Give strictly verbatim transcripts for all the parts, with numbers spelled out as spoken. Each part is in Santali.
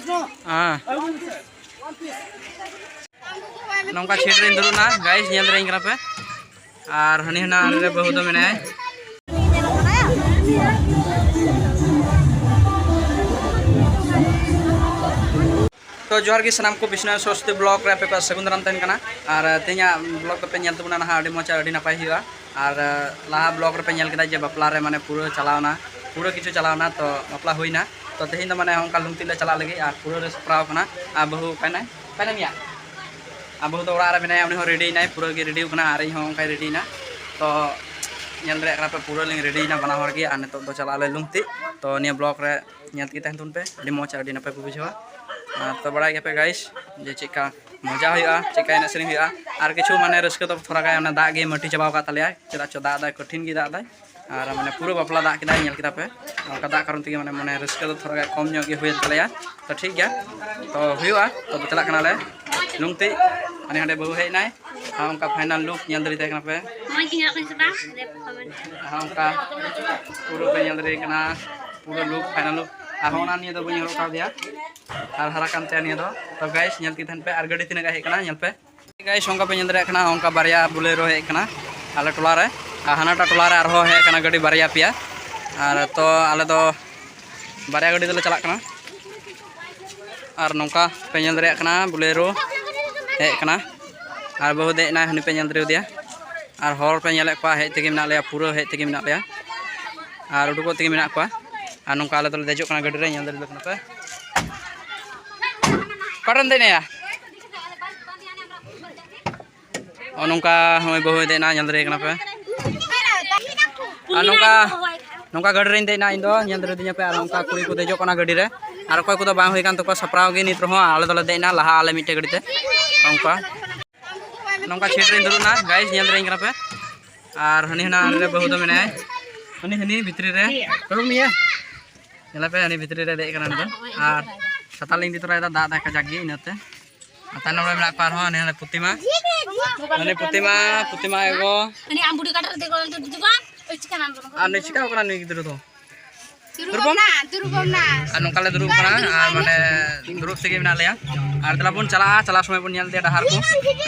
ᱦᱮᱸ᱾ ᱱᱚᱝᱠᱟ ᱪᱷᱮᱴ ᱨᱮᱧ ᱫᱩᱲᱩᱵ ᱮᱱᱟ, ᱜᱟᱭᱤᱥ, ᱧᱮᱞ ᱫᱟᱲᱮᱭᱟᱹᱧ ᱠᱟᱱᱟ ᱯᱮ᱾ ᱟᱨ ᱦᱟᱹᱱᱤ ᱦᱟᱱᱟ ᱨᱮ ᱵᱟᱹᱦᱩ ᱫᱚ ᱢᱮᱱᱟᱭᱟ᱾ ᱛᱚ ᱡᱚᱦᱟᱨ ᱜᱮ ᱥᱟᱱᱟᱢ ᱠᱚ, ᱵᱤᱥᱱᱩ ᱥᱚᱨᱚᱥᱚᱛᱤ ᱵᱞᱚᱜ ᱨᱮ ᱟᱯᱮ ᱠᱚ ᱥᱟᱹᱜᱩᱱ ᱫᱟᱨᱟᱢ ᱛᱟᱦᱮᱱ ᱠᱟᱱᱟ᱾ ᱟᱨ ᱛᱮᱦᱮᱧᱟᱜ ᱵᱞᱚᱜ ᱫᱚᱯᱮ ᱧᱮᱞ ᱛᱟᱵᱚᱱᱟ ᱱᱟᱦᱟᱜ, ᱟᱹᱰᱤ ᱢᱚᱡᱽ ᱟᱨ ᱟᱹᱰᱤ ᱱᱟᱯᱟᱭ ᱦᱩᱭᱩᱜᱼᱟ᱾ ᱟᱨ ᱞᱟᱦᱟ ᱵᱞᱚᱜ ᱨᱮᱯᱮ ᱧᱮᱞ ᱠᱮᱫᱟ ᱡᱮ ᱵᱟᱯᱞᱟ ᱨᱮ ᱢᱟᱱᱮ ᱯᱩᱨᱟᱹ ᱪᱟᱞᱟᱣᱱᱟ, ᱯᱩᱨᱟᱹ ᱠᱤᱪᱷᱩ ᱪᱟᱞᱟᱣᱱᱟ, ᱛᱚ ᱵᱟᱯᱞᱟ ᱦᱩᱭᱱᱟ᱾ ᱛᱚ ᱛᱮᱦᱮᱧ ᱫᱚ ᱢᱟᱱᱮ ᱚᱱᱠᱟ ᱞᱩᱝᱛᱤ ᱞᱮ ᱪᱟᱞᱟᱜ ᱞᱟᱹᱜᱤᱫ ᱟᱨ ᱯᱩᱨᱟᱹ ᱞᱮ ᱥᱟᱯᱲᱟᱣ ᱠᱟᱱᱟ᱾ ᱟᱨ ᱵᱟᱹᱦᱩ ᱚᱠᱟᱭᱱᱟᱭ? ᱚᱠᱟᱭᱱᱟᱢ ᱭᱟ? ᱟᱨ ᱵᱟᱹᱦᱩ ᱫᱚ ᱚᱲᱟᱜ ᱨᱮ ᱢᱮᱱᱟᱭᱟ, ᱩᱱᱤ ᱦᱚᱸ ᱨᱮᱰᱤᱭᱮᱱᱟᱭ, ᱯᱩᱨᱟᱹ ᱜᱮ ᱨᱮᱰᱤ ᱠᱟᱱᱟ ᱟᱨ ᱤᱧ ᱦᱚᱸ ᱚᱱᱠᱟᱭ ᱨᱮᱰᱤᱭᱮᱱᱟ᱾ ᱛᱚ ᱧᱮᱞ ᱫᱟᱲᱮᱭᱟᱜ ᱠᱟᱱᱟ ᱯᱮ, ᱯᱩᱨᱟᱹ ᱞᱤᱧ ᱨᱮᱰᱤᱭᱮᱱᱟ ᱵᱟᱱᱟ ᱦᱚᱲ ᱜᱮ᱾ ᱟᱨ ᱱᱤᱛᱚᱜ ᱫᱚ ᱪᱟᱞᱟᱜ ᱟᱞᱮ ᱞᱩᱝᱛᱤ᱾ ᱛᱚ ᱱᱤᱭᱟᱹ ᱵᱞᱚᱜ ᱨᱮ ᱧᱮᱞ ᱛᱮᱜᱮ ᱛᱟᱦᱮᱱ ᱛᱟᱵᱚᱱ ᱯᱮ, ᱟᱹᱰᱤ ᱢᱚᱡᱽ ᱟᱨ ᱟᱹᱰᱤ ᱱᱟᱯᱟᱭ ᱯᱮ ᱵᱩᱡᱷᱟᱹᱣᱟ᱾ ᱟᱨ ᱛᱚ ᱵᱟᱲᱟᱭ ᱜᱮᱭᱟᱯᱮ ᱜᱟᱭᱤᱥ ᱡᱮ ᱪᱮᱫᱠᱟ ᱢᱚᱡᱟ ᱦᱩᱭᱩᱜᱼᱟ, ᱪᱮᱫᱠᱟ ᱮᱱᱮᱡ ᱥᱮᱨᱮᱧ ᱦᱩᱭᱩᱜᱼᱟ᱾ ᱟᱨ ᱠᱤᱪᱷᱩ ᱢᱟᱱᱮ ᱨᱟᱹᱥᱠᱟᱹ ᱫᱚ ᱛᱷᱚᱲᱟ ᱜᱟᱱ ᱚᱱᱟ ᱫᱟᱜ ᱜᱮ ᱢᱟᱹᱴᱤ ᱪᱟᱵᱟᱣ ᱟᱠᱟᱫ ᱛᱟᱞᱮᱭᱟ, ᱪᱮᱫᱟᱜ ᱪᱚ ᱫᱟᱜ ᱫᱟᱭ, ᱠᱚᱴᱷᱤᱱ ᱜᱮ ᱫᱟᱜ ᱫᱟᱭ᱾ ᱟᱨ ᱢᱟᱱᱮ ᱯᱩᱨᱟᱹ ᱵᱟᱯᱞᱟ ᱫᱟᱜ ᱠᱮᱫᱟᱭ, ᱧᱮᱞ ᱠᱮᱫᱟ ᱯᱮ᱾ ᱚᱱᱠᱟ ᱫᱟᱜ ᱠᱟᱨᱚᱱ ᱛᱮᱜᱮ ᱢᱟᱱᱮ ᱢᱚᱱᱮ ᱨᱟᱹᱥᱠᱟᱹ ᱫᱚ ᱛᱷᱚᱲᱟ ᱜᱟᱱ ᱠᱚᱢ ᱧᱚᱜ ᱜᱮ ᱦᱩᱭᱮᱱ ᱛᱟᱞᱮᱭᱟ᱾ ᱛᱚ ᱴᱷᱤᱠ ᱜᱮᱭᱟ, ᱛᱚ ᱦᱩᱭᱩᱜᱼᱟ᱾ ᱛᱚ ᱪᱟᱞᱟᱜ ᱠᱟᱱᱟᱞᱮ ᱞᱩᱝᱛᱤ᱾ ᱦᱟᱱᱮ ᱦᱟᱸᱰᱮ ᱵᱟᱹᱦᱩ ᱦᱮᱡ ᱮᱱᱟᱭ᱾ ᱟᱨ ᱚᱱᱠᱟ ᱯᱷᱟᱭᱱᱟᱞ ᱞᱩᱠ ᱧᱮᱞ ᱫᱟᱲᱮᱭᱟᱜ ᱠᱟᱱᱟ ᱯᱮ᱾ ᱢᱚᱡᱽ ᱜᱮ ᱧᱮᱞᱚᱜ ᱠᱟᱱᱟ ᱥᱮ ᱵᱟᱝ? ᱞᱟᱹᱭ ᱯᱮ ᱠᱚᱢᱮᱱᱴ ᱨᱮ᱾ ᱟᱨ ᱚᱱᱠᱟ ᱯᱩᱨᱟᱹ ᱯᱮ ᱧᱮᱞ ᱫᱟᱲᱮᱭᱟᱜ ᱠᱟᱱᱟ, ᱯᱩᱨᱟᱹ ᱞᱩᱠ, ᱯᱷᱟᱭᱱᱟᱞ ᱞᱩᱠ᱾ ᱟᱨᱦᱚᱸ ᱚᱱᱟ ᱱᱤᱭᱟᱹ ᱫᱚ ᱵᱟᱹᱧ ᱦᱚᱨᱚᱜ ᱠᱟᱣᱫᱮᱭᱟ, ᱟᱨ ᱦᱟᱨᱟ ᱠᱟᱱ ᱛᱟᱭᱟ ᱱᱤᱭᱟᱹ ᱫᱚ᱾ ᱛᱚ ᱜᱟᱭᱤᱥ, ᱧᱮᱞ ᱛᱮᱜᱮ ᱛᱟᱦᱮᱱ ᱯᱮ᱾ ᱟᱨ ᱜᱟᱹᱰᱤ ᱛᱤᱱᱟᱹᱜ ᱜᱟᱱ ᱦᱮᱡ ᱠᱟᱱᱟ ᱧᱮᱞ ᱯᱮ᱾ ᱜᱟᱭᱤᱥ, ᱚᱱᱠᱟ ᱯᱮ ᱧᱮᱞ ᱫᱟᱲᱮᱭᱟᱜ ᱠᱟᱱᱟ, ᱚᱱᱠᱟ ᱵᱟᱨᱭᱟ ᱵᱩᱞᱮᱨᱳ ᱦᱮᱡ ᱠᱟᱱᱟ ᱟᱞᱮ ᱴᱚᱞᱟ ᱨᱮ, ᱟᱨ ᱦᱟᱱᱟᱴᱟᱜ ᱴᱚᱞᱟ ᱨᱮ ᱟᱨᱦᱚᱸ ᱦᱮᱡ ᱠᱟᱱᱟ ᱜᱟᱹᱰᱤ ᱵᱟᱨᱭᱟ ᱯᱮᱭᱟ᱾ ᱟᱨ ᱛᱚ ᱟᱞᱮ ᱫᱚ ᱵᱟᱨᱭᱟ ᱜᱟᱹᱰᱤ ᱛᱮᱞᱮ ᱪᱟᱞᱟᱜ ᱠᱟᱱᱟ᱾ ᱟᱨ ᱱᱚᱝᱠᱟ ᱯᱮ ᱧᱮᱞ ᱫᱟᱲᱮᱭᱟᱜ ᱠᱟᱱᱟ, ᱵᱩᱞᱮᱨᱳ ᱦᱮᱡ ᱠᱟᱱᱟ᱾ ᱟᱨ ᱵᱟᱹᱦᱩ ᱫᱮᱡ ᱮᱱᱟᱭ, ᱦᱟᱹᱱᱤ ᱯᱮ ᱧᱮᱞ ᱫᱟᱲᱮᱭᱟᱫᱮᱭᱟ᱾ ᱟᱨ ᱦᱚᱲ ᱯᱮ ᱧᱮᱞᱮᱫ ᱠᱚᱣᱟ, ᱦᱮᱡ ᱛᱮᱜᱮ ᱢᱮᱱᱟᱜ ᱞᱮᱭᱟ, ᱯᱩᱨᱟᱹ ᱦᱮᱡ ᱛᱮᱜᱮ ᱢᱮᱱᱟᱜ ᱞᱮᱭᱟ᱾ ᱟᱨ ᱩᱰᱩᱠᱚᱜ ᱛᱮᱜᱮ ᱢᱮᱱᱟᱜ ᱠᱚᱣᱟ᱾ ᱟᱨ ᱱᱚᱝᱠᱟ ᱟᱞᱮ ᱫᱚᱞᱮ ᱫᱮᱡᱚᱜ ᱠᱟᱱᱟ ᱜᱟᱹᱰᱤ ᱨᱮ, ᱧᱮᱞ ᱫᱟᱲᱮᱭᱟᱜ ᱠᱟᱱᱟ ᱯᱮ᱾ ᱚᱠᱟᱴᱷᱮᱱ ᱫᱮᱡ ᱮᱱᱟᱭᱟ? ᱱᱚᱜᱼᱚ ᱱᱚᱝᱠᱟ ᱦᱚᱸᱜᱼᱚᱭ ᱵᱟᱹᱦᱩᱭ ᱫᱮᱡ ᱮᱱᱟ, ᱧᱮᱞ ᱫᱟᱲᱮᱭᱟᱜ ᱠᱟᱱᱟ ᱯᱮ᱾ ᱟᱨ ᱱᱚᱝᱠᱟ, ᱱᱚᱝᱠᱟ ᱜᱟᱹᱰᱤ ᱨᱮᱧ ᱫᱮᱡ ᱮᱱᱟ ᱤᱧ ᱫᱚ, ᱧᱮᱞ ᱫᱟᱲᱮᱭᱟᱫᱤᱧᱟ ᱯᱮ᱾ ᱟᱨ ᱚᱱᱠᱟ ᱠᱩᱲᱤ ᱠᱚ ᱫᱮᱡᱚᱜ ᱠᱟᱱᱟ ᱜᱟᱹᱰᱤ ᱨᱮ᱾ ᱟᱨ ᱚᱠᱚᱭ ᱠᱚᱫᱚ ᱵᱟᱝ ᱦᱩᱭ ᱠᱟᱱ ᱛᱟᱠᱚᱣᱟ ᱥᱟᱯᱲᱟᱣ ᱜᱮ, ᱱᱤᱛ ᱨᱮᱦᱚᱸ ᱟᱞᱮ ᱫᱚᱞᱮ ᱫᱮᱡ ᱮᱱᱟ ᱞᱟᱦᱟ ᱟᱞᱮ ᱢᱤᱫᱴᱮᱡ ᱜᱟᱹᱰᱤ ᱛᱮ᱾ ᱚᱱᱠᱟ ᱱᱚᱝᱠᱟ ᱥᱤᱴ ᱨᱮᱧ ᱫᱩᱲᱩᱵ ᱮᱱᱟ, ᱜᱟᱭᱤᱥ, ᱧᱮᱞ ᱫᱟᱲᱮᱭᱟᱹᱧ ᱠᱟᱱᱟ ᱯᱮ᱾ ᱟᱨ ᱦᱟᱹᱱᱤ ᱦᱟᱱᱟ ᱨᱮ ᱵᱟᱹᱦᱩ ᱫᱚ ᱢᱮᱱᱟᱭᱟ, ᱦᱟᱹᱱᱤ, ᱦᱟᱹᱱᱤ ᱵᱷᱤᱛᱨᱤ ᱨᱮ᱾ ᱧᱮᱞ ᱯᱮ, ᱦᱟᱹᱱᱤ ᱵᱷᱤᱛᱨᱤ ᱨᱮ ᱫᱮᱡ ᱠᱟᱱᱟ ᱱᱤᱛᱚᱜ᱾ ᱟᱨ ᱪᱷᱟᱛᱟ ᱞᱤᱧ ᱤᱫᱤ ᱛᱚᱨᱟᱭᱮᱫᱟ, ᱫᱟᱜ ᱫᱟᱭ ᱠᱟᱡᱟᱠ ᱜᱮ, ᱤᱱᱟᱹᱛᱮ᱾ ᱟᱨ ᱛᱟᱭᱱᱚᱢ ᱨᱮ ᱢᱮᱱᱟᱜ ᱠᱚᱣᱟ ᱟᱨᱦᱚᱸ ᱦᱟᱹᱱᱤ ᱦᱟᱱᱟ ᱯᱨᱚᱛᱤᱢᱟ, ᱦᱟᱹᱱᱤ ᱯᱨᱚᱛᱤᱢᱟ, ᱯᱨᱚᱛᱤᱢᱟ ᱮᱜᱳ᱾ ᱦᱟᱹᱱᱤ ᱟᱢ ᱵᱩᱰᱷᱤ ᱠᱟᱴᱟ ᱨᱮ ᱫᱮᱡ ᱜᱚᱫ ᱞᱮᱱ ᱫᱚ ᱫᱩᱫᱩ ᱵᱟᱝ? ᱳᱭ ᱪᱤᱠᱟ ᱱᱟᱢ ᱫᱚ? ᱟᱨ ᱱᱩᱭ ᱪᱤᱠᱟᱹᱣ ᱠᱟᱱᱟ ᱱᱩᱭ ᱜᱤᱫᱽᱨᱟᱹ ᱫᱚ? ᱫᱩᱨᱵᱚᱢ? ᱟᱨ ᱱᱚᱝᱠᱟ ᱞᱮ ᱫᱩᱲᱩᱵ ᱠᱟᱱᱟ, ᱟᱨ ᱢᱟᱱᱮ ᱫᱩᱲᱩᱵ ᱛᱮᱜᱮ ᱢᱮᱱᱟᱜ ᱞᱮᱭᱟ᱾ ᱟᱨ ᱫᱮᱞᱟ ᱵᱚᱱ ᱪᱟᱞᱟᱜᱼᱟ, ᱪᱟᱞᱟᱣ ᱥᱚᱢᱚᱭ ᱵᱚᱱ ᱧᱮᱞ ᱤᱫᱤᱭᱟ ᱰᱟᱦᱟᱨ ᱠᱚ,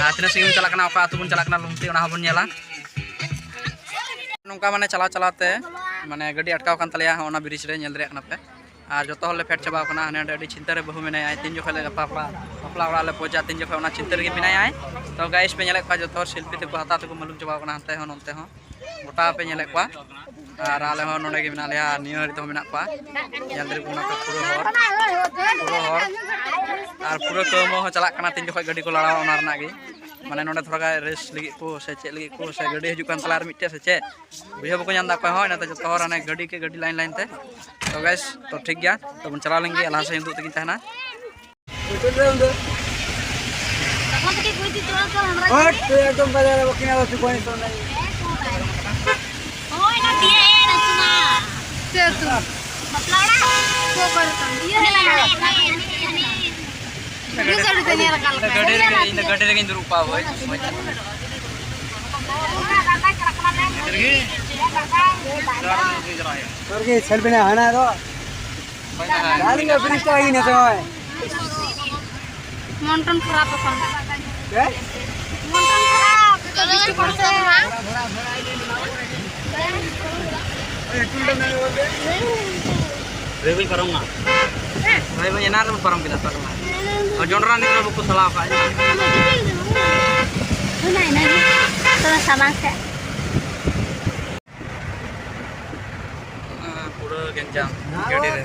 ᱟᱨ ᱛᱤᱱᱟᱹᱜ ᱥᱟᱺᱜᱤᱧ ᱵᱚᱱ ᱪᱟᱞᱟᱜ ᱠᱟᱱᱟ, ᱚᱠᱟ ᱟᱹᱛᱩ ᱵᱚᱱ ᱪᱟᱞᱟᱜ ᱠᱟᱱᱟ ᱞᱩᱝᱛᱤ, ᱚᱱᱟ ᱦᱚᱸᱵᱚᱱ ᱧᱮᱞᱟ᱾ ᱱᱚᱝᱠᱟ ᱢᱟᱱᱮ ᱪᱟᱞᱟᱣ ᱪᱟᱞᱟᱣ ᱛᱮ ᱢᱟᱱᱮ ᱜᱟᱹᱰᱤ ᱟᱴᱠᱟᱣ ᱠᱟᱱ ᱛᱟᱞᱮᱭᱟ, ᱦᱚᱸ ᱚᱱᱟ ᱵᱨᱤᱡᱽ ᱨᱮ ᱧᱮᱞ ᱫᱟᱲᱮᱭᱟᱜ ᱠᱟᱱᱟ ᱯᱮ᱾ ᱟᱨ ᱡᱚᱛᱚ ᱦᱚᱲ ᱞᱮ ᱯᱷᱮᱰ ᱪᱟᱵᱟᱣ ᱠᱟᱱᱟ᱾ ᱦᱟᱸᱰᱮ ᱱᱟᱸᱰᱮ ᱟᱹᱰᱤ ᱪᱤᱱᱛᱟᱹ ᱨᱮ ᱵᱟᱹᱦᱩ ᱢᱮᱱᱟᱭᱟ, ᱛᱤᱱ ᱡᱚᱠᱷᱚᱱ ᱞᱮ ᱵᱟᱯᱞᱟ, ᱵᱟᱯᱞᱟ ᱚᱲᱟᱜ ᱞᱮ ᱯᱚᱡᱟ, ᱛᱤᱱ ᱡᱚᱠᱷᱚᱱ ᱚᱱᱟ ᱪᱤᱱᱛᱟᱹ ᱨᱮᱜᱮ ᱢᱮᱱᱟᱭᱟ᱾ ᱛᱚ ᱜᱟᱭᱤᱥ ᱯᱮ ᱧᱮᱞᱮᱫ ᱠᱚᱣᱟ, ᱡᱚᱛᱚ ᱦᱚᱲ ᱥᱮᱞᱯᱷᱤ ᱛᱮᱠᱚ ᱦᱟᱛᱟᱣ ᱛᱮᱠᱚ ᱢᱟᱹᱞᱩᱢ ᱪᱟᱵᱟᱣ ᱠᱟᱱᱟ, ᱦᱟᱱᱛᱮ ᱦᱚᱸ ᱱᱚᱱᱛᱮ ᱦᱚᱸ ᱜᱚᱴᱟ ᱯᱮ ᱧᱮᱞᱮᱫ ᱠᱚᱣᱟ᱾ ᱟᱨ ᱟᱞᱮ ᱦᱚᱸ ᱱᱚᱰᱮ ᱜᱮ ᱢᱮᱱᱟᱜ ᱞᱮᱭᱟ, ᱱᱤᱭᱟᱹ ᱜᱷᱟᱹᱲᱤᱡ ᱫᱚ ᱢᱮᱱᱟᱜ ᱠᱚᱣᱟ᱾ ᱧᱮᱞ ᱫᱟᱲᱮᱭᱟᱜ ᱠᱟᱱᱟ ᱯᱮ ᱯᱩᱨᱟᱹ ᱦᱚᱲ, ᱯᱩᱨᱟᱹ ᱦᱚᱲ᱾ ᱟᱨ ᱯᱩᱨᱟᱹ ᱠᱟᱹᱣᱢᱟᱹ ᱦᱚᱸ ᱪᱟᱞᱟᱜ ᱠᱟᱱᱟ, ᱛᱤᱱ ᱡᱚᱠᱷᱚᱱ ᱜᱟᱹᱰᱤ ᱠᱚ ᱞᱟᱲᱟᱣᱟ ᱚᱱᱟ ᱨᱮᱱᱟᱜ ᱜᱮ᱾ ᱢᱟᱱᱮ ᱱᱚᱰᱮ ᱛᱷᱚᱲᱟ ᱜᱟᱱ ᱨᱮᱥᱴ ᱞᱟᱹᱜᱤᱫ ᱠᱚ ᱥᱮ ᱪᱮᱫ ᱞᱟᱹᱜᱤᱫ ᱠᱚ, ᱥᱮ ᱜᱟᱹᱰᱤ ᱦᱤᱡᱩᱜ ᱠᱟᱱ ᱛᱟᱞᱮᱭᱟ ᱟᱨ ᱢᱤᱫᱴᱮᱡ ᱥᱮ ᱪᱮᱫ, ᱵᱩᱡᱷᱟᱹᱣ ᱵᱟᱠᱚ ᱧᱟᱢ ᱮᱫᱟ ᱚᱠᱚᱭ ᱦᱚᱸ᱾ ᱤᱱᱟᱹᱛᱮ ᱡᱚᱛᱚ ᱦᱚᱲ ᱦᱟᱱᱮ ᱜᱟᱹᱰᱤ ᱠᱮ ᱜᱟᱹᱰᱤ ᱞᱟᱭᱤᱱ ᱞᱟᱭᱤᱱ ᱛᱮ᱾ ᱛᱚ ᱜᱟᱭᱤᱥ, ᱛᱚ ᱴᱷᱤᱠ ᱜᱮᱭᱟ, ᱛᱚ ᱵᱚᱱ ᱪᱟᱞᱟᱣ ᱞᱮᱱ ᱜᱮ, ᱞᱟᱦᱟ ᱥᱮᱫ ᱤᱧ ᱩᱫᱩᱜ ᱛᱟᱹᱠᱤᱱ ᱛᱟᱦᱮᱱᱟ᱾ ᱦᱳᱭ, ᱛᱚ ᱮᱠᱫᱚᱢ ᱵᱟᱡᱟᱨ ᱨᱮ ᱵᱟᱹᱠᱤᱱ ᱟᱫᱚ ᱪᱩᱠᱚᱭ ᱥᱚᱱᱟᱭ᱾ ᱦᱳᱭ, ᱱᱟ ᱫᱤᱭᱮ ᱮ ᱱᱟᱥᱩᱱᱟ᱾ ᱪᱮᱫ ᱟᱹᱛᱩ? ᱵᱟᱯᱞᱟ ᱚᱲᱟᱜ? ᱚᱠᱟ ᱠᱚᱨᱮ ᱛᱟᱢ? ᱤᱭᱟᱹ ᱦᱟᱱᱮ, ᱦᱟᱱᱮ, ᱦᱟᱱᱮ, ᱦᱟᱱᱮ᱾ ᱤᱧ ᱫᱚ ᱜᱟᱹᱰᱤ ᱨᱮᱜᱮ, ᱤᱧ ᱫᱚ ᱜᱟᱹᱰᱤ ᱨᱮᱜᱮᱧ ᱫᱩᱲᱩᱵ ᱠᱚᱜᱼᱟ, ᱦᱳᱭ᱾ ᱥᱟᱹᱨᱤ ᱜᱮ ᱥᱮᱞᱯᱤ ᱱᱟ ᱦᱟᱱᱟ ᱫᱚ᱾ ᱦᱳᱭ, ᱦᱳᱭ᱾ ᱰᱟᱨᱞᱤᱝ ᱵᱨᱤᱡᱽ ᱛᱚ ᱦᱤᱱᱟ ᱥᱚᱢᱚᱭ᱾ ᱢᱚᱱᱴᱚᱱ ᱠᱷᱟᱨᱟᱯ ᱟᱠᱟᱱ᱾ ᱪᱮᱫ? ᱢᱚᱱᱴᱚᱱ ᱠᱷᱟᱨᱟᱯ, ᱡᱚᱛᱚ ᱵᱤᱥᱴᱤ ᱯᱚᱲᱥᱮ᱾ ᱨᱮᱵᱤ ᱯᱟᱨᱚᱢ ᱱᱟ᱾ ᱦᱳᱭ, ᱵᱟᱹᱧ ᱮᱱᱟᱱ ᱨᱮᱵᱚ ᱯᱟᱨᱚᱢ ᱠᱮᱫᱟ, ᱯᱟᱨᱚᱢ ᱱᱟ᱾ ᱟᱨ ᱡᱚᱱᱰᱨᱟ ᱱᱤᱛ ᱨᱮ ᱵᱟᱠᱚ ᱥᱟᱞᱟᱣ ᱠᱟᱜᱼᱟ᱾ ᱦᱩᱭᱱᱟ ᱤᱱᱟᱹᱜᱮ᱾ ᱛᱚᱵᱮ ᱥᱟᱢᱟᱝ ᱥᱮᱫ᱾ ᱯᱩᱨᱟᱹ ᱜᱮᱧᱡᱟᱢ ᱜᱟᱹᱰᱤ ᱨᱮ᱾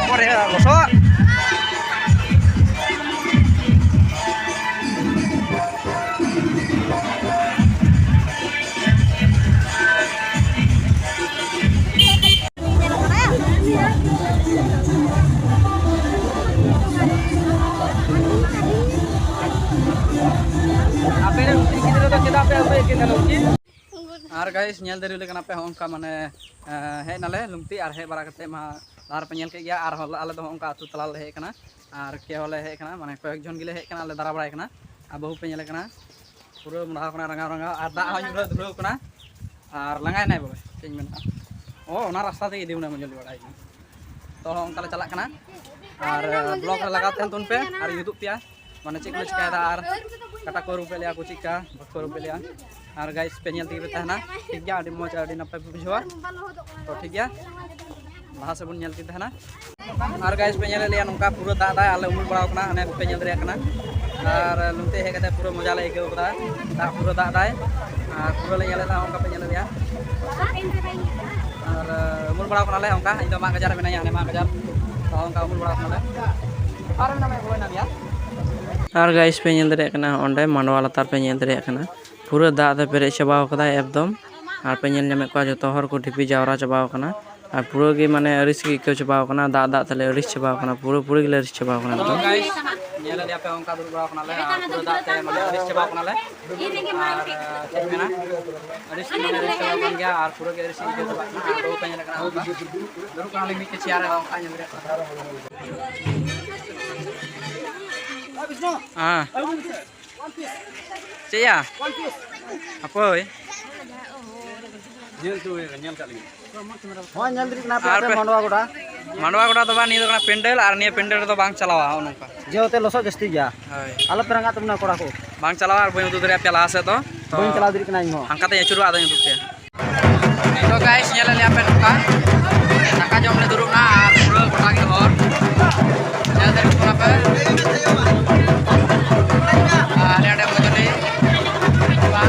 ᱚᱠᱟᱨᱮ ᱞᱚᱥᱚᱫ? ᱟᱯᱮ ᱨᱮᱱ ᱠᱩᱲᱤ ᱜᱤᱫᱽᱨᱟᱹ ᱫᱚ ᱪᱮᱫᱟᱜ ᱯᱮ ᱟᱹᱜᱩᱭᱮᱫ ᱠᱤᱱ ᱛᱟᱦᱮᱱᱟ ᱩᱱᱠᱤᱱ? ᱟᱨ ᱜᱟᱭᱤᱥ, ᱧᱮᱞ ᱫᱟᱲᱮ ᱞᱮ ᱠᱟᱱᱟ ᱯᱮ, ᱦᱚᱸᱜᱼᱚ ᱱᱚᱝᱠᱟ ᱢᱟᱱᱮ, ᱮᱸ, ᱦᱮᱡ ᱱᱟᱞᱮ ᱞᱩᱝᱛᱤ, ᱟᱨ ᱦᱮᱡ ᱵᱟᱲᱟ ᱠᱟᱛᱮ ᱢᱟ ᱟᱨ ᱯᱮ ᱧᱮᱞ ᱠᱮᱫ ᱜᱮᱭᱟ, ᱟᱨ ᱦᱚᱸ ᱟᱞᱮ ᱫᱚ ᱚᱱᱠᱟ ᱟᱹᱛᱩ ᱛᱟᱞᱟ ᱞᱮ ᱦᱮᱡ ᱟᱠᱟᱱᱟ, ᱟᱨ ᱠᱮ ᱦᱚᱸᱞᱮ ᱦᱮᱡ ᱟᱠᱟᱱᱟ, ᱢᱟᱱᱮ ᱠᱚᱭᱮᱠ ᱡᱚᱱ ᱜᱮᱞᱮ ᱦᱮᱡ ᱟᱠᱟᱱᱟ, ᱟᱞᱮ ᱫᱟᱬᱟ ᱵᱟᱲᱟᱭ ᱠᱟᱱᱟ᱾ ᱟᱨ ᱵᱟᱹᱦᱩ ᱯᱮ ᱧᱮᱞᱮ ᱠᱟᱱᱟ, ᱯᱩᱨᱟᱹ ᱢᱚᱰᱷᱟᱣ ᱠᱟᱱᱟ, ᱨᱟᱸᱜᱟᱣ ᱨᱟᱸᱜᱟᱣ, ᱟᱨ ᱫᱟᱜ ᱦᱚᱸ ᱧᱩᱨᱦᱟᱹ ᱫᱷᱩᱨᱟᱹᱣ ᱠᱟᱱᱟ, ᱟᱨ ᱞᱟᱸᱜᱟᱭᱮᱱᱟᱭ ᱵᱚᱞᱮ, ᱪᱮᱫ ᱤᱧ ᱢᱮᱱᱟ᱾ ᱚ, ᱚᱱᱟ ᱨᱟᱥᱛᱟ ᱛᱮᱜᱮ ᱤᱫᱤ ᱵᱚᱱᱟ ᱢᱚᱧᱡᱚᱞᱤ ᱵᱟᱲᱟᱭ ᱠᱟᱱᱟ᱾ ᱛᱚ, ᱚᱱᱠᱟ ᱞᱮ ᱪᱟᱞᱟᱜ ᱠᱟᱱᱟ, ᱟᱨ ᱵᱞᱚᱜ ᱨᱮ ᱞᱟᱜᱟᱣ ᱛᱟᱦᱮᱱ ᱛᱟᱵᱚᱱ ᱯᱮ, ᱟᱨ ᱡᱩᱛᱩᱜ ᱯᱮᱭᱟ᱾ ᱢᱟᱱᱮ ᱪᱮᱫ ᱠᱚᱞᱮ ᱪᱤᱠᱟᱹᱭᱮᱫᱟ ᱟᱨ ᱚᱠᱟᱴᱟᱜ ᱠᱚ ᱟᱹᱨᱩᱵ ᱮᱫ ᱞᱮᱭᱟ, ᱟᱠᱚ ᱪᱮᱫᱠᱟ ᱵᱟᱠᱚ ᱟᱹᱨᱩᱵ ᱮᱫ ᱞᱮᱭᱟ᱾ ᱟᱨ ᱜᱟᱭᱤᱥ ᱯᱮ ᱧᱮᱞ ᱛᱮᱜᱮ ᱯᱮ ᱛᱟᱦᱮᱱᱟ, ᱴᱷᱤᱠ ᱜᱮᱭᱟ? ᱟᱹᱰᱤ ᱢᱚᱡᱽ, ᱟᱹᱰᱤ ᱱᱟᱯᱟᱭ ᱯᱮ ᱵᱩᱡᱷᱟᱹᱣᱟ᱾ ᱛᱚ ᱴᱷᱤᱠ ᱜᱮᱭᱟ, ᱞᱟᱦᱟ ᱥᱮᱫ ᱵᱚᱱ ᱧᱮᱞ ᱛᱮᱜᱮ ᱛᱟᱦᱮᱱᱟ᱾ ᱟᱨ ᱜᱟᱭᱤᱥ ᱯᱮ ᱧᱮᱞᱮᱫ ᱞᱮᱭᱟ, ᱱᱚᱝᱠᱟ ᱯᱩᱨᱟᱹ ᱫᱟᱜ ᱫᱟᱭ, ᱟᱞᱮ ᱩᱢᱩᱞ ᱵᱟᱲᱟᱣ ᱠᱟᱱᱟ, ᱦᱟᱱᱮ ᱯᱮ ᱧᱮᱞ ᱫᱟᱲᱮᱭᱟᱜ ᱠᱟᱱᱟ᱾ ᱟᱨ ᱱᱚᱛᱮ ᱦᱮᱡ ᱠᱟᱛᱮ ᱯᱩᱨᱟᱹ ᱢᱚᱡᱟ ᱞᱮ ᱟᱹᱭᱠᱟᱹᱣ ᱠᱟᱫᱟ, ᱫᱟᱜ ᱯᱩᱨᱟᱹ ᱫᱟᱜ ᱫᱟᱭ᱾ ᱟᱨ ᱯᱩᱨᱟᱹ ᱞᱮ ᱧᱮᱞᱮᱫᱟ, ᱚᱱᱠᱟ ᱯᱮ ᱧᱮᱞᱮᱫ ᱞᱮᱭᱟ᱾ ᱟᱨ ᱩᱢᱩᱞ ᱵᱟᱲᱟᱣ ᱠᱟᱱᱟᱞᱮ ᱚᱱᱠᱟ, ᱤᱧ ᱫᱚ ᱢᱟᱜ ᱜᱟᱡᱟᱲ ᱨᱮ ᱢᱮᱱᱟᱭᱟ, ᱦᱟᱱᱮ ᱢᱟᱜ ᱜᱟᱡᱟᱲ, ᱛᱚ ᱚᱱᱠᱟ ᱩᱢᱩᱞ ᱵᱟᱲᱟᱣ ᱠᱟᱱᱟᱞᱮ᱾ ᱟᱨ ᱢᱮᱱᱟᱢᱟ ᱵᱚᱞᱚᱭ ᱱᱟ ᱜᱮᱭᱟ᱾ ᱟᱨ ᱜᱟᱭᱤᱥ ᱯᱮ ᱧᱮᱞ ᱫᱟᱲᱮᱭᱟᱜ ᱠᱟᱱᱟ, ᱚᱸᱰᱮ ᱢᱟᱰᱣᱟ ᱞᱟᱛᱟᱨ ᱯᱮ ᱧᱮᱞ ᱫᱟᱲᱮᱭᱟᱜ ᱠᱟᱱᱟ, ᱯᱩᱨᱟᱹ ᱫᱟᱜ ᱛᱮ ᱯᱮᱨᱮᱡ ᱪᱟᱵᱟᱣ ᱠᱟᱫᱟᱭ ᱮᱠᱫᱚᱢ᱾ ᱟᱨ ᱯᱮ ᱧᱮᱞ ᱧᱟᱢᱮᱫ ᱠᱚᱣᱟ, ᱡᱚᱛᱚ ᱦᱚᱲ ᱠᱚ ᱰᱷᱤᱯᱤ ᱡᱟᱣᱨᱟ ᱪᱟᱵᱟᱣ ᱠᱟᱱᱟ᱾ ᱟᱨ ᱯᱩᱨᱟᱹ ᱜᱮ ᱢᱟᱱᱮ ᱟᱹᱲᱤᱥ ᱜᱮ ᱟᱹᱭᱠᱟᱹᱣ ᱪᱟᱵᱟᱣ ᱠᱟᱱᱟ, ᱫᱟᱜ ᱫᱟᱜ ᱛᱮᱞᱮ ᱟᱹᱲᱤᱥ ᱪᱟᱵᱟᱣ ᱠᱟᱱᱟ, ᱯᱩᱨᱟᱹ ᱯᱩᱨᱤ ᱜᱮᱞᱮ ᱟᱹᱲᱤᱥ ᱪᱟᱵᱟᱣ ᱠᱟᱱᱟ ᱮᱠᱫᱚᱢ᱾ ᱜᱟᱭᱤᱥ, ᱧᱮᱞ ᱞᱮᱭᱟ ᱯᱮ ᱚᱱᱠᱟ ᱫᱩᱲᱩᱵ ᱵᱟᱲᱟ ᱠᱟᱱᱟᱞᱮ, ᱟᱨ ᱯᱩᱨᱟᱹ ᱫᱟᱜ ᱛᱮ ᱢᱟᱱᱮ ᱟᱹᱲᱤᱥ ᱪᱟᱵᱟᱣ ᱠᱟᱱᱟᱞᱮ᱾ ᱟᱨ ᱪᱮᱫ ᱢᱮᱱᱟ, ᱟᱹᱲᱤᱥ ᱜᱮ ᱢᱟᱱᱮ ᱟᱹᱲᱤᱥ ᱪᱟᱵᱟᱣ ᱠᱟᱱ ᱜᱮᱭᱟ, ᱟᱨ ᱯᱩᱨᱟᱹ ᱜᱮ ᱟᱹᱲᱤᱥ ᱟᱹᱭᱠᱟᱹᱣ ᱪᱟᱵᱟᱜ ᱠᱟᱱᱟ᱾ ᱟᱨ ᱵᱟᱹᱦᱩ ᱯᱮ ᱧᱮᱞᱮ ᱠᱟᱱᱟ ᱚᱱᱠᱟ ᱫᱩᱲᱩᱵ ᱠᱟᱱᱟᱞᱤᱧ ᱢᱤᱫᱴᱮᱡ ᱪᱮᱭᱟᱨ ᱨᱮ, ᱚᱱᱠᱟ ᱧᱮᱞ ᱫᱟᱲᱮᱭᱟᱜ ᱠᱟᱱᱟ᱾ ᱦᱮᱸ᱾ ᱪᱮᱫ ᱭᱟ? ᱦᱟᱯᱳᱭ᱾ ᱧᱮᱞ ᱦᱚᱪᱚ ᱦᱩᱭᱩᱜᱼᱟ, ᱧᱮᱞ ᱠᱟᱜ ᱞᱤᱧ᱾ ᱦᱚᱸ, ᱧᱮᱞ ᱫᱟᱲᱮᱭᱟᱜ ᱠᱟᱱᱟ ᱯᱮ ᱟᱨ ᱟᱯᱮ ᱯᱮ ᱢᱟᱰᱣᱟ ᱜᱚᱰᱟ᱾ ᱢᱟᱰᱣᱟ ᱜᱚᱰᱟ ᱫᱚ ᱵᱟᱝ, ᱱᱤᱭᱟᱹ ᱫᱚ ᱠᱟᱱᱟ ᱯᱮᱱᱰᱮᱞ, ᱟᱨ ᱱᱤᱭᱟᱹ ᱯᱮᱱᱰᱮᱞ ᱨᱮᱫᱚ ᱵᱟᱝ ᱪᱟᱞᱟᱣᱟ, ᱱᱚᱜᱼᱚ ᱱᱚᱝᱠᱟ᱾ ᱡᱮᱦᱮᱛᱩ ᱞᱚᱥᱚᱫ ᱡᱟᱹᱥᱛᱤ ᱜᱮᱭᱟ᱾ ᱦᱳᱭ᱾ ᱟᱞᱚ ᱯᱮ ᱨᱟᱸᱜᱟᱜ ᱛᱟᱵᱚᱱᱟ ᱠᱚᱲᱟ ᱠᱚ᱾ ᱵᱟᱝ ᱪᱟᱞᱟᱣᱟ, ᱟᱨ ᱵᱟᱹᱧ ᱩᱫᱩᱜ ᱫᱟᱲᱮᱭᱟᱜ ᱯᱮᱭᱟ ᱞᱟᱦᱟ ᱥᱮᱫ ᱫᱚ᱾ ᱛᱚ ᱵᱟᱹᱧ ᱪᱟᱞᱟᱣ ᱫᱟᱲᱮᱭᱟᱜ ᱠᱟᱱᱟ ᱤᱧ ᱦᱚᱸ᱾ ᱦᱟᱱᱠᱟ ᱛᱮᱧ ᱟᱹᱪᱩᱨᱚᱜᱼᱟ, ᱟᱫᱚᱧ ᱩᱫᱩᱜ ᱯᱮᱭᱟ᱾ ᱛᱚ ᱜᱟᱭᱤᱥ, ᱧᱮᱞᱮᱫ ᱞᱮᱭᱟ ᱯᱮ ᱱᱚᱝᱠᱟ ᱫᱟᱠᱟ ᱡᱚᱢ ᱞᱮ ᱫᱩᱲᱩᱵ ᱱᱟ, ᱟᱨ ᱯᱩᱨᱟᱹ ᱜᱚᱴᱟ ᱜᱮ ᱦᱚᱲ᱾ ᱧᱮᱞ ᱫᱟᱲᱮᱭᱟᱜ ᱠᱟᱱᱟ ᱯᱮ᱾ ᱟᱨ ᱟᱞᱮ ᱚᱸᱰᱮ ᱢᱚᱡᱽ ᱞᱮ ᱟᱹᱭᱠᱟᱹᱣᱟ᱾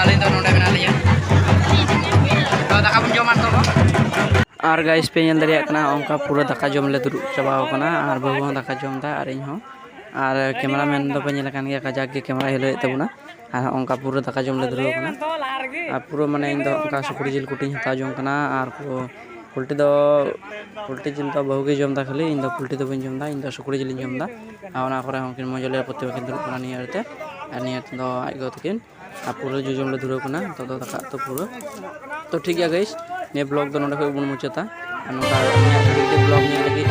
ᱟᱹᱞᱤᱧ ᱫᱚ ᱱᱚᱰᱮ ᱢᱮᱱᱟᱜ ᱞᱤᱧᱟ᱾ ᱛᱚ ᱫᱟᱠᱟ ᱵᱚᱱ ᱡᱚᱢᱟ ᱱᱤᱛᱚᱜ ᱫᱚ᱾ ᱟᱨ ᱜᱟᱭᱤᱥ ᱯᱮ ᱧᱮᱞ ᱫᱟᱲᱮᱭᱟᱜ ᱠᱟᱱᱟ, ᱚᱱᱠᱟ ᱯᱩᱨᱟᱹ ᱫᱟᱠᱟ ᱡᱚᱢ ᱞᱮ ᱫᱩᱲᱩᱵ ᱪᱟᱵᱟᱣ ᱠᱟᱱᱟ, ᱟᱨ ᱵᱟᱹᱵᱩ ᱦᱚᱸ ᱫᱟᱠᱟ ᱡᱚᱢ ᱫᱟ, ᱟᱨ ᱤᱧ ᱦᱚᱸ᱾ ᱟᱨ ᱠᱮᱢᱮᱨᱟᱢᱮᱱ ᱫᱚ ᱯᱮ ᱧᱮᱞ ᱠᱟᱱ ᱜᱮᱭᱟ, ᱠᱟᱡᱟᱠ ᱜᱮ ᱠᱮᱢᱮᱨᱟ ᱦᱤᱞᱟᱹᱣᱮᱫ ᱛᱟᱵᱚᱱᱟ᱾ ᱟᱨ ᱦᱚᱸᱜᱼᱚ ᱱᱚᱝᱠᱟ ᱯᱩᱨᱟᱹ ᱫᱟᱠᱟ ᱡᱚᱢ ᱞᱮ ᱫᱷᱩᱨᱟᱹᱣ ᱠᱟᱱᱟ᱾ ᱟᱨ ᱯᱩᱨᱟᱹ ᱢᱟᱱᱮ ᱤᱧ ᱫᱚ ᱚᱱᱠᱟ ᱥᱩᱠᱨᱤ ᱡᱤᱞ ᱠᱩᱴᱤᱧ ᱦᱟᱛᱟᱣ ᱡᱚᱝ ᱠᱟᱱᱟ, ᱟᱨ ᱯᱩᱨᱟᱹ ᱯᱳᱞᱴᱤ ᱫᱚ, ᱯᱳᱞᱴᱤ ᱡᱤᱞ ᱫᱚ ᱵᱟᱹᱦᱩ ᱜᱮ ᱡᱚᱢ ᱫᱟ ᱠᱷᱟᱹᱞᱤ, ᱤᱧ ᱫᱚ ᱯᱳᱞᱴᱤ ᱫᱚ ᱵᱟᱹᱧ ᱡᱚᱢ ᱫᱟ, ᱤᱧ ᱫᱚ ᱥᱩᱠᱨᱤ ᱡᱤᱞᱤᱧ ᱡᱚᱢ ᱫᱟ᱾ ᱟᱨ ᱚᱱᱟ ᱠᱚᱨᱮ ᱦᱚᱸ ᱩᱱᱠᱤᱱ ᱢᱚᱡᱽ ᱞᱮ ᱯᱨᱚᱛᱤᱢᱟ ᱠᱤᱱ ᱫᱩᱲᱩᱵ ᱠᱟᱱᱟ ᱱᱤᱭᱟᱹ ᱟᱲᱮ ᱛᱮ, ᱟᱨ ᱱᱤᱭᱟᱹ ᱫᱚ ᱟᱡ ᱜᱚ ᱛᱟᱹᱠᱤᱱ᱾ ᱟᱨ ᱯᱩᱨᱟᱹ ᱡᱚᱡᱚᱢ ᱞᱮ ᱫᱷᱩᱨᱟᱹᱣ ᱠᱟᱱᱟ ᱱᱤᱛᱚᱜ ᱫᱚ ᱫᱟᱠᱟ ᱩᱛᱩ ᱯᱩᱨᱟᱹ᱾ ᱛᱚ ᱴᱷᱤᱠ ᱜᱮᱭᱟ ᱜᱟᱭᱤᱥ, ᱱᱤᱭᱟᱹ ᱵᱞᱚᱜ ᱫᱚ ᱱᱚᱰᱮ ᱠᱷᱚᱱ ᱵᱚᱱ ᱢᱩᱪᱟᱹᱫᱟ᱾ ᱟᱨ ᱱᱚᱝᱠᱟ ᱟᱹᱞᱤᱧᱟᱜ ᱵᱷᱤᱰᱤᱭᱳ ᱵᱞᱚᱜ ᱧᱮᱞ ᱞᱟᱹᱜᱤᱫ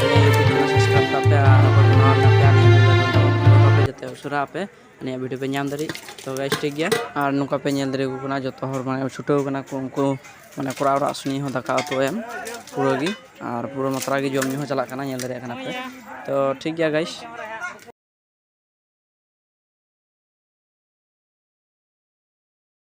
ᱟᱹᱞᱤᱧᱟᱜ YouTube ᱪᱮᱱᱮᱞ ᱥᱟᱵᱥᱠᱨᱟᱭᱤᱵ ᱠᱟᱜ ᱯᱮ ᱟᱨ ᱚᱠᱚᱭ ᱠᱚ ᱱᱟᱣᱟ ᱢᱮᱱᱟᱜ ᱯᱮᱭᱟ ᱟᱹᱞᱤᱧᱟᱜ ᱪᱮᱱᱮᱞ ᱨᱮ ᱡᱚᱛᱚ ᱦᱚᱲ ᱠᱚ ᱯᱮ ᱡᱟᱛᱮ ᱩᱥᱟᱹᱨᱟ ᱟᱯᱮ ᱟᱹᱞᱤᱧᱟᱜ ᱵᱷᱤᱰᱤᱭᱳ ᱯᱮ ᱧᱟᱢ ᱫᱟᱲᱮᱭᱟᱜ᱾ ᱛᱚ ᱜᱟᱭᱤᱥ, ᱴᱷᱤᱠ ᱜᱮᱭᱟ᱾ ᱟᱨ ᱱᱚᱝᱠᱟ ᱯᱮ ᱧᱮᱞ ᱫᱟᱲᱮᱭᱟᱠᱚ ᱠᱟᱱᱟ ᱡᱚᱛᱚ ᱦᱚᱲ ᱢᱟᱱᱮ ᱪᱷᱩᱴᱟᱹᱣ ᱠᱟᱱᱟ ᱠᱚ ᱩᱱᱠᱩ ᱢᱟᱱᱮ ᱠᱚᱲᱟ ᱚᱲᱟᱜ ᱥᱩᱱᱤ ᱦᱚᱸ ᱫᱟᱠᱟ ᱩᱛᱩ ᱮᱢ ᱯᱩᱨᱟᱹ ᱜᱮ ᱟᱨ ᱯᱩᱨᱟᱹ ᱢᱟᱛᱨᱟ ᱜᱮ ᱡᱚᱢ ᱧᱩ ᱦᱚᱸ ᱪᱟᱞᱟᱜ ᱠᱟᱱᱟ, ᱧᱮᱞ ᱫᱟᱲᱮᱭᱟᱜ ᱠᱟᱱᱟ ᱯᱮ᱾ ᱛᱚ ᱴᱷᱤᱠ ᱜᱮᱭᱟ ᱜᱟᱭᱤᱥ,